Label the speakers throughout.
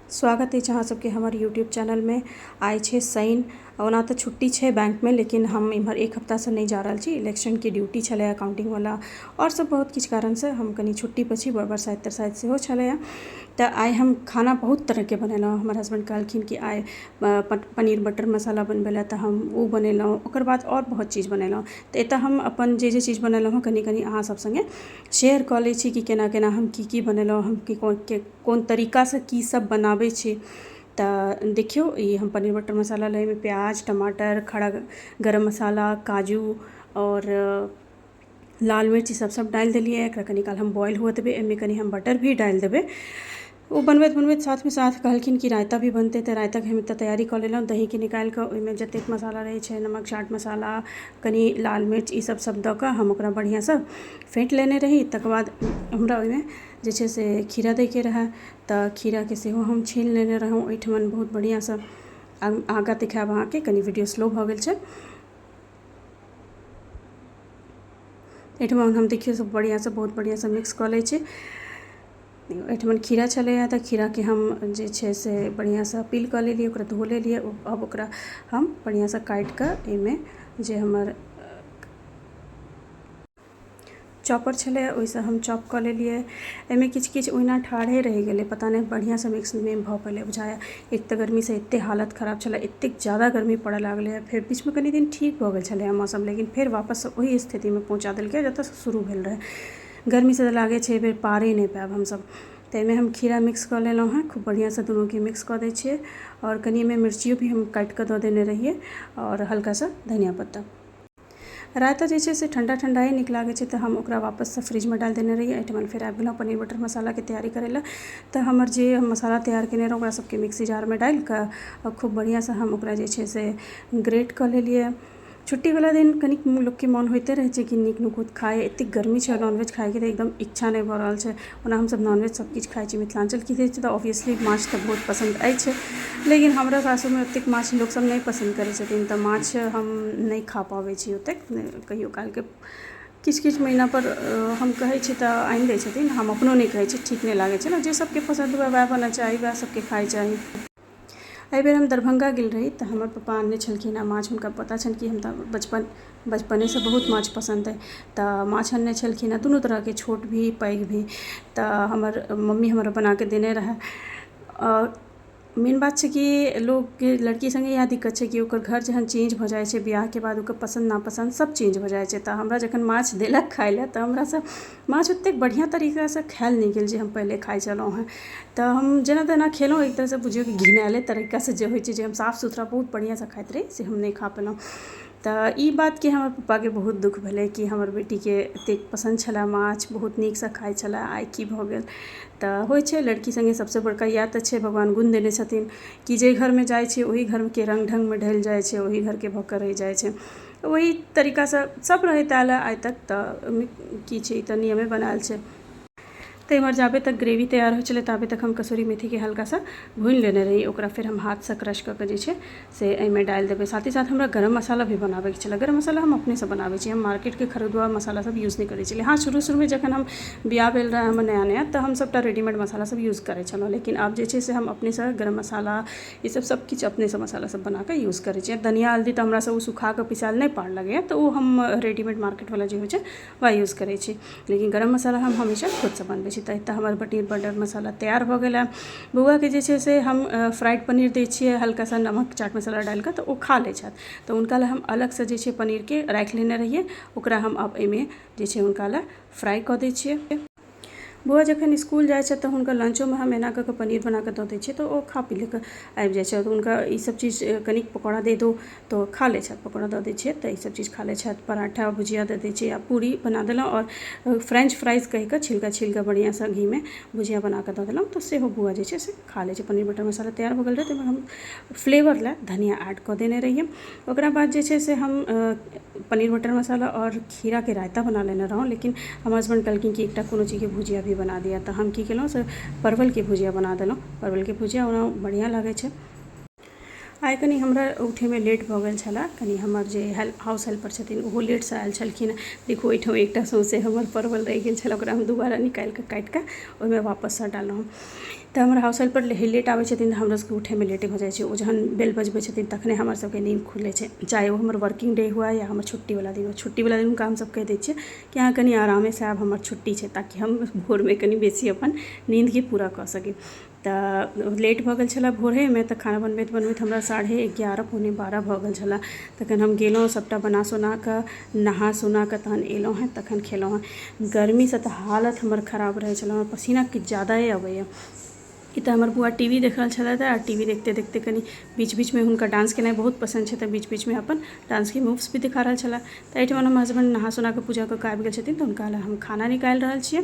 Speaker 1: स्वागत अछि अहाँ सबके हमर यूट्यूब चैनलमे। आइ छै शनि। ओना तऽ छुट्टी छै बैंकमे, लेकिन हम इम्हर एक हफ्तासँ नहि जा रहल छी। इलेक्शनके ड्यूटी छलै अकाउंटिंगवला आओर सब बहुत किछु कारणसँ हम कनि छुट्टी पर छी। बरसाइत तरसाइत सेहो छलैए। तऽ आइ हम खाना बहुत तरहके बनेलहुँ। हमर हसबैंड कहलखिन कि आइ पनीर बटर मसाला बनबै लए, तऽ हम ओ बनेलहुँ। ओकर बाद आओर बहुत चीज बनेलहुँ। तऽ एतऽ हम अपन जे जे चीज बनेलहुँ हँ, कनि कनि अहाँ सब सङ्गे शेयर कऽ लै छी कि केना केना हम की की बनेलहुँ, हम की कोन तरीकासँ की सब बनाबै छी। तऽ देखियौ, ई हम पनीर बटर मसाला लए एहिमे प्याज, टमाटर, खड़ा गरम मसाला, काजू आओर लाल मिर्च, ई सब सब डालि देलियै। एकरा कनि काल हम बॉयल हुअ देबै। एहिमे कनि हम बटर भी डालि देबै। ओ बनबैत बनबैत साथमे साथ कहलखिन कि रायता भी बनतै, तऽ रायताके हम एतऽ तैयारी कऽ लेलहुँ। दहीके निकालि कऽ ओहिमे जतेक मसाला रहै छै, नमक, चाट मसाला, कनि लाल मिर्च, ई सब सब दऽ कऽ हम ओकरा बढ़िआँसँ फेँट लेने रही। तकर बाद हमरा ओहिमे जे छै से खीरा दैके रहै, तऽ खीराके सेहो हम छील लेने रहौँ ओहिठमन बहुत बढ़िआँसँ। आगाँ देखायब अहाँके, कनि वीडियो स्लो भऽ गेल छै। एहिठमन हम देखियौ सब बढ़िआँसँ, बहुत बढ़िआँसँ मिक्स कऽ लै छी। एहिठमन खीरा छलैए, तऽ खीराके हम जे छै से बढ़िआँसँ पील कऽ लेलियै, ओकरा धो लेलियै। आब ओकरा हम बढ़िआँसँ काटि कऽ एहिमे जे हमर चॉपर छलै, ओहिसँ हम चॉप कऽ लेलियै। एहिमे किछु किछु ओहिना ठाढ़े रहि गेलै, पता नहि बढ़िआँसँ मिक्स नहि भऽ पेलै बुझाइए। एक तऽ गर्मीसँ एते हालत खराब छलै, एतेक ज्यादा गर्मी पड़ऽ लागलै। फेर बीचमे कनि दिन ठीक भऽ गेल छलै मौसम, लेकिन फेर वापससँ ओहि स्थितिमे पहुँचा देलकै जतऽसँ शुरू भेल रहै। गर्मीसँ तऽ लागै छै एहिबेर पारे नहि पायब हमसब। तऽ एहिमे हम खीरा मिक्स कऽ लेलहुँ हँ। खूब बढ़िआँसँ दुनूके मिक्स कऽ दै छियै आओर कनि एहिमे मिर्चियो भी हम काटि कऽ दऽ देने रहियै आओर हल्का सा धनिया पत्ता। रायता जे छै से ठण्डा ठण्डा ही नीक लागै छै, तऽ हम ओकरा वापससँ फ्रिजमे डालि देने रहियै। एहिठमन फेर आबि गेलहुँ पनीर बटर मसालाके तैयारी करै लए। तऽ हमर जे मसाला तैयार केने रहौँ, ओकरा सबके मिक्सी जारमे डालि कऽ आओर खूब बढ़िआँसँ हम ओकरा जे छै से ग्रेट कऽ लेलियै। छुट्टीवला दिन कनिक लोकके मोन होइते रहै छै कि नीक नुकुत खाइ। एतेक गर्मी छै, नॉनवेज खाइके तऽ एकदम इच्छा नहि भऽ रहल छै। ओना हमसब नॉनवेज सब किछु खाइ छी, मिथिलाञ्चलके छी तऽ ऑब्वियसली माछ तऽ बहुत पसन्द अछि, लेकिन हमरा सासुरमे ओतेक माछ लोकसब नहि पसन्द करै छथिन, तऽ माछ हम नहि खा पाबै छी ओतेक। कहियो कालके किछु किछु महीनापर हम कहै छी तऽ आनि दै छथिन। हम अपनो नहि कहै छी, ठीक नहि लागै छै ने। जे सबके पसन्द हुए वएह बना चाही, वएह सबके खाइ चाही। एहिबेर हम दरभङ्गा गेल रही तऽ हमर पप्पा आनने छलखिन हँ माछ। हुनका पता छनि कि हमरा बचपनेसँ बहुत माछ पसन्द अइ, तऽ माछ आनने छलखिन हँ, दुनू तरहके, छोट भी पैघ भी। तऽ हमर मम्मी हमरा बनाके देने रहए। मेन बात छै कि लोकके लड़की सङ्गे इएह दिक्कत छै कि ओकर घर जहन चेंज भऽ जाइ छै बियाहके बाद, ओकर पसन्द नापसन्द सब चेंज भऽ जाइ छै। तऽ हमरा जखन माछ देलक खाइ लए, तऽ हमरासँ माछ ओतेक बढ़िआँ तरीकासँ खायल नहि गेल जे हम पहिले खाइ छलहुँ हँ। तऽ हम जेना तेना खेलहुँ, एक तरहसँ बुझियौ कि घिनायले तरीकासँ जे होइ छै। जे हम साफ सुथरा बहुत बढ़िआँसँ खाइत रही, से हम नहि खा पेलहुँ। तऽ ई बातके हमर पप्पाके बहुत दुःख भेलै कि हमर बेटीके एतेक पसन्द छलै माछ, बहुत नीकसँ खाइ छलै, आइ की भऽ गेल? तऽ होइ छै लड़की सङ्गे सबसँ बड़का इएह तऽ छै, भगवान गुण देने छथिन कि जाहि घरमे जाइ छै ओहि घरके रङ्ग ढङ्गमे ढलि जाइ छै, ओहि घरके भऽ कऽ रहि जाइ छै। ओहि तरीकासँ सब रहैत आयल हँ आइ तक। तऽ ओहिमे की छै, ई तऽ नियमे बनायल छै। तऽ एम्हर जाबे तक ग्रेवी तैयार होइ छलै, ताबे तक हम कसूरी मेथीके हल्का सा भूनि लेने रही। ओकरा फेर हम हाथसँ क्रश कऽ कऽ जे छै से एहिमे डालि देबै। साथ ही साथ हमरा गरम मसाला भी बनाबैके छलै। गरम मसाला हम अपनेसँ बनाबै छी, हम मार्केटके खरीदुआ मसाला सब यूज नहि करै छलियै। हँ, शुरू शुरूमे जखन हम बियाह भेल रहै हमर नया नया, तऽ हम सबटा रेडीमेड मसाला सब यूज करै छलहुँ, लेकिन आब जे छै से हम अपनेसँ गरम मसाला ई सब सब किछु अपनेसँ मसाला सब बनाकऽ यूज करै छी। धनिया, हल्दी तऽ हमरासँ ओ सुखाकऽ पिसायल नहि पार लगैए, तऽ ओ हम रेडीमेड मार्केटवला जे होइ छै वएह यूज करै छी, लेकिन गरम मसाला हम हमेशा खुदसँ बनबै छी। तऽ एतऽ हमर पनीर बटर मसाला तैयार भऽ गेल हँ। बौआके जे छै से हम फ्राइड पनीर दै छियै, हल्का सा नमक, चाट मसाला डालि कऽ, तऽ ओ खा लै छथि। तऽ हुनका लए हम अलगसँ जे छै पनीरके राखि लेने रहियै। ओकरा हम आब एहिमे जे छै हुनका लए फ्राइ कऽ दै छियै। बौआ जखन इसकुल जाइ छथि, तऽ हुनका लंचोमे हम एना कऽ कऽ पनीर बना कऽ दऽ दै छियै, तऽ ओ खा पी कऽ आबि जाइ छथि। हुनका ई सब चीज कनिक पकौड़ा दे दो तऽ खा लै छथि। पकौड़ा दऽ दै छियै तऽ ई सब चीज खा लै छथि। पराठा भुजिया दऽ दै छियै या पूरी बना देलहुँ आओर फ्रेंच फ्राइज कहि कऽ छिलका छील कऽ बढ़िआँसँ घीमे भुजिया बना कऽ दऽ देलहुँ, तऽ सेहो बौआ जे छै से खा लै छै। पनीर बटर मसाला तैयार भऽ गेल रहै, ताहिमे हम फ्लेवर लए धनिया ऐड कऽ देने रहियै। ओकरा बाद जे छै से हम पनीर बटर मसाला आओर खीराके रायता बना लेने रहौँ, लेकिन हमर हसबैंड कहलखिन कि एकटा कोनो चीजके भुजिया भी बना दिअ। तऽ हम की केलहुँ से परवलके भुजिया बना देलहुँ। परवलके भुजिया ओना बढ़िआँ लागै छै। आइ कनि हमरा उठैमे लेट भऽ गेल छलए। कनि हमर जे हाउस हेल्पर छथिन, ओहो लेटसँ आयल छलखिन। देखू, एहिठाम एकटा सौँसे हमर परवल रहि गेल छलए, ओकरा हम दोबारा निकालि कऽ, काटि कऽ ओहिमे वापससँ डाललहुँ। तऽ हमर हाउस हेल्पर लेट आबै छथिन तऽ हमरा सबके उठैमे लेटे भऽ जाइ छै। ओ जहन बेल बजबै छथिन तखने हमर सबके नींद खुलै छै, चाहे ओ हमर वर्किंग डे हुए या हमर छुट्टीवला दिन हुए। छुट्टीवला दिन हुनका हमसब कहि दै छियै कि अहाँ कनि आरामेसँ आयब, हमर छुट्टी छै, ताकि हम भोरमे कनि बेसी अपन नींदके पूरा कऽ सकी। तऽ लेट भऽ गेल छलै भोरेमे, तऽ खाना बनबैत बनबैत हमरा 11:30 11:45 भऽ गेल छलै। तखन हम गेलहुँ, सबटा बना सोना कऽ, नहा सोना कऽ तहन एलहुँ हँ, तखन खेलहुँ हँ। गर्मीसँ तऽ हालत हमर खराब रहै छलै, हमर पसीना किछु ज्यादाए अबैए। ई तऽ हमर बौआ टी वी देख रहल छलथि आ टी वी देखते देखते कनि बीच बीचमे हुनका डांस केनाइ बहुत पसन्द छै, तऽ बीच बीचमे अपन डांसके मूव्स भी देखा रहल छलै। तऽ एहिठमन हमर हसबैंड नहा सोना कऽ पूजा कऽ कऽ आबि गेल छथिन, तऽ हुनका लए हम खाना निकालि रहल छियै।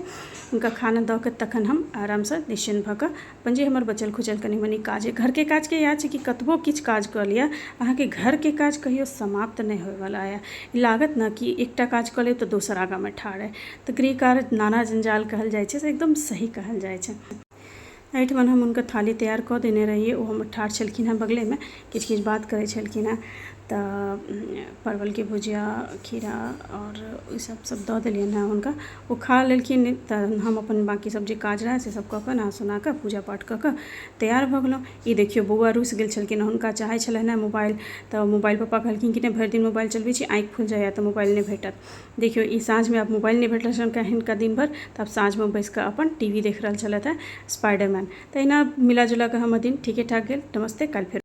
Speaker 1: हुनका खाना दऽ कऽ तखन हम आरामसँ निश्चिन्त भऽ कऽ अपन जे हमर बचल खुचल कनि मनि काज अइ, घरके काजके इएह छै कि कतबो किछु काज कऽ लिअ, अहाँके घरके काज कहियो समाप्त नहि होइवला यऽ। लागत ने कि एकटा काज कऽ लेब तऽ दोसर आगाँमे ठाढ़ अइ। तऽ गृह कार्य नाना जञ्जाल कहल जाइ छै, से एकदम सही कहल जाइ छै। एहिठमन हम हुनकर थाली तैयार कऽ देने रहियै। ओ हमर ठाढ़ छलखिन हेँ बगलेमे, किछु किछु बात करै छलखिन हेँ। तऽ परवलके भुजिया, खीरा आओर ई सब सब दऽ देलियनि हेँ हुनका। ओ खा लेलखिन, तऽ हम अपन बाँकी सब जे काज रहै से सब कऽ कऽ, नहा सोना कऽ, पूजा पाठ कऽ कऽ तैयार भऽ गेलहुँ। ई देखियौ, बौआ रुसि गेल छलखिन। हुनका चाहै छलनि हेँ मोबाइल, तऽ मोबाइल पप्पा कहलखिन कि नहि, भरि दिन मोबाइल चलबै छी, आँखि फुलि जाइए, तऽ मोबाइल नहि भेटत। देखियौ, ई साँझमे आब मोबाइल नहि भेटल छलनि हिनका दिन भरि, तऽ आब साँझमे बैसि कऽ अपन टी वी देख रहल छलथि हेँ, स्पाइडरमैन। तऽ एहिना मिला जुला कऽ हमर दिन ठीके ठाक गेल। नमस्ते, काल्हि फेर।